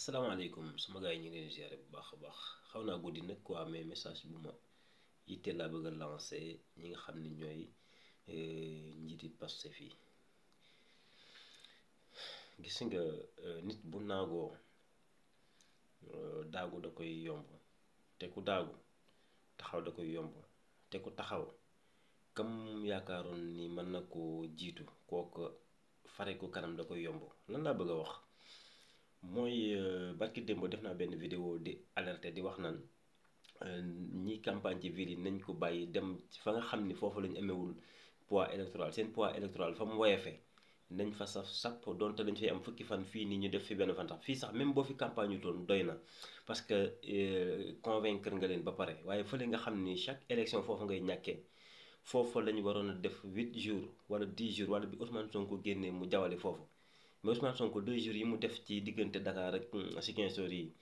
asalaamaaleykum sama gars yi ñu ngi leen di ziare bu baax a baax xaw naa guddi nag quoi mais message bu ma yitteel laa bëgg a lancé ñi nga xam ne ñooy njiiti Pastef yi gis nga nit bu naagoo daagu da koy yomb te ku daagu taxaw da koy yomb te ku taxaw kam yaakaaroon ni mën na koo jiitu kooku fare ko kanam da koy yomb lan laa bëgg a wax. mooy barki démb def naa benn vidéo di alerté di wax naan ñi campagne ci ville yi nañ ko bàyyi dem fa nga xam ni foofu lañ amewul poids électoral seen poids électoral fa mu woyefee nañ fa saf sàpp donte lañ fay am fukki fan fii nii ñu def fi benn fan tax fii sax même boo fi campagne yu toon doy na parce que convaincre nga leen ba pare waaye fële nga xam ni chaque élection foofu ngay ñàkkee foofu la ñu waroon a def 8 jours wala 10 jours wala bi Ousmane Sonko génnee mu jawale foofu. mais Ousmane Sonko 2 jours yi mu def ci diggante Dakar ak Ziguinchor yi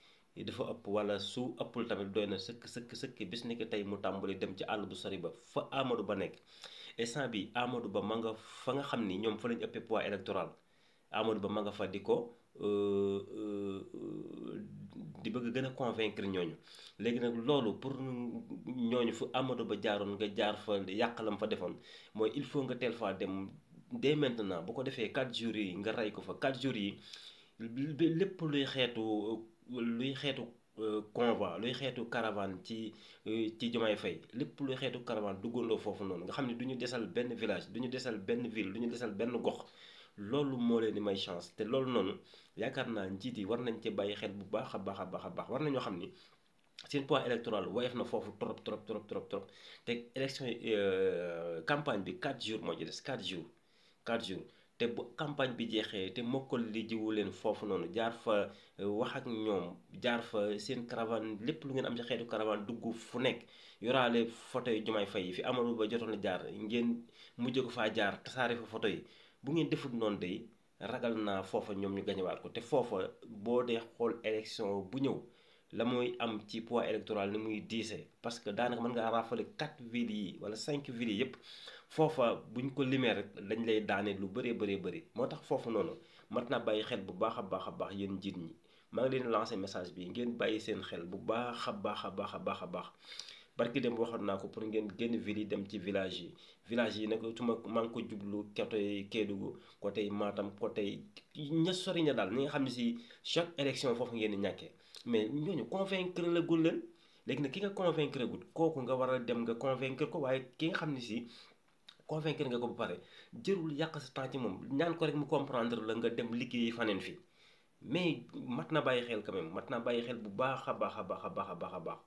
dafa ëpp wala su ëppul tamit doy na sëkk bis ni que tey mu tàmbali dem ci àll bu sori ba fa Amadou Ba nekk instant bi Amadou Ba ma nga fa nga xam ni ñoom fa lañu ëppee poids électoral Amadou Ba ma nga fa di ko di bëgg gën a convaincre ñooñu léegi nag loolu pour ñooñu fu Amadou Ba jaaroon nga jaar fa yàq lam fa defoon mooy il faut nga teel faa dem. dès maintenant bu ko defee 4 jours yi nga rey ko fa 4 jours yi lépp luy xeetu convoi luy xeetu caravane ci Diomaye Faye lépp luy xeetu caravane duggandoo foofu noonu nga xam ne du ñu desal benn village du ñu desal benn ville du ñu desal benn gox loolu moo leen di may chance te loolu noonu yaakaar naa njiit yi war nañ ci bàyyi xel bu baax a baax a baax a baax war nañoo xam ni seen poids électoral woyof na foofu trop te élection campagne bi 4 jours moo ci des 4 jours. 4 jours te bu campagne bi jeexee te mokkal li jiwu leen foofu noonu jaar fa wax ak ñoom jaar fa seen caravane lépp lu ngeen am ci xeetu caravane dugg fu nekk yoraale photo yi Diomaye Faye yi fi Amadou Ba jotoon a jaar ngeen mujj ko faa jaar tasaare fa photo yi bu ngeen defut noonu day ragal naa foofa ñoom ñu gañewaat ko te foofa boo dee xool élection bu ñëw la muy am ci poids électoral ni muy diisee parce que daanaka mën ngaa raafale 4 villes yi wala 5 villes yi yépp foofa buñ ko limee rek dañ lay daane lu bëri moo tax foofu noonu mat naa bàyyi xel bu baax a baax a baax yéen njiit ñi maa ngi leen lancé message bi ngeen bàyyi seen xel bu baax a baax a baax a baax a baax barki dem waxoon naa ko pour ngeen génn ville yi dem ci village yi nag su maa ngi ko jublu côté Kédougou côté Matam côté ña sori ña daal ñi nga xam ne si chaque élection foofu ngeen di ñàkkee mais ñooñu convaincre la gul leen léegi nag ki nga convaincre gul kooku nga war a dem nga convaincre ko waaye ki nga xam ne si convaincre nga ko ba pare jërul yàq sa temps ci moom ñaan ko rek mu comprendre la nga dem liggéeyi faneen fi mais mat na bàyyi xel quand même mat na bàyyi xel bu baax a baax a baax a baax a baax a baax